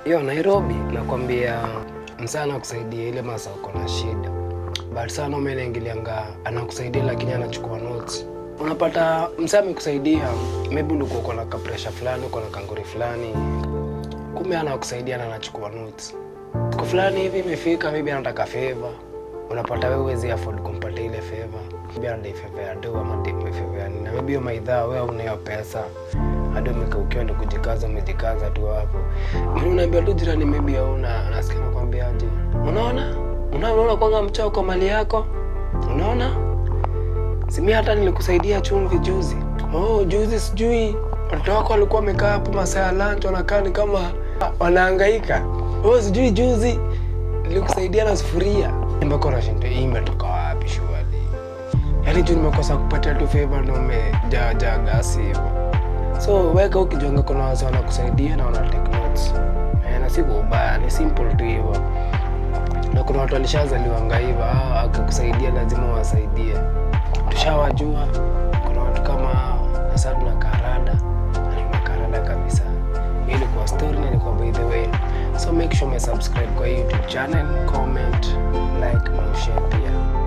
Hiyo Nairobi nakwambia, msee anakusaidia ile masaa uko na shida, but sana umenaingilianga anakusaidia lakini anachukua notes. Unapata msee amekusaidia, maybe ulikuwa uko na kapresha fulani, uko na kangori fulani, kumbe anakusaidia na anachukua notes. Siku fulani hivi imefika, maybe anataka favor, unapata wewe huwezi afford kumpatia ile favor. Maybe anadai favor ya do ama favor ya nini, na maybe hiyo maidhaa wewe huna hiyo pesa, hadi umekaukiwa ndio kujikaza, umejikaza tu hapo. Mimi unaambia tu jirani maybe hauna, anasikia nakwambia aje, unaona unaona kwanga mchao kwa mali yako, unaona simi hata nilikusaidia chumvi juzi. Oh, juzi sijui watoto wako walikuwa wamekaa hapo masaa ya lunch wanakaa ni kama wanahangaika. Oh, sijui juzi nilikusaidia na sufuria. Mpaka unashinda hii imetoka wapi surely? Yaani juu nimekosa kupatia tu favor na umejaa jaa gasi hivyo. So weka ukijuanga kuna wase wanakusaidia na wana take notes. Eh, na si kwa ubaya, ni simple tu hivyo. Na kuna watu walishazaliwanga hivyo, ah, akakusaidia lazima wasaidie. Tushawajua kuna watu kama hao, na sasa tunakaa rada na tunakaa rada kabisa. Hii ilikuwa story na ilikuwa by the way. So make sure umesubscribe kwa YouTube channel, comment, like na share pia.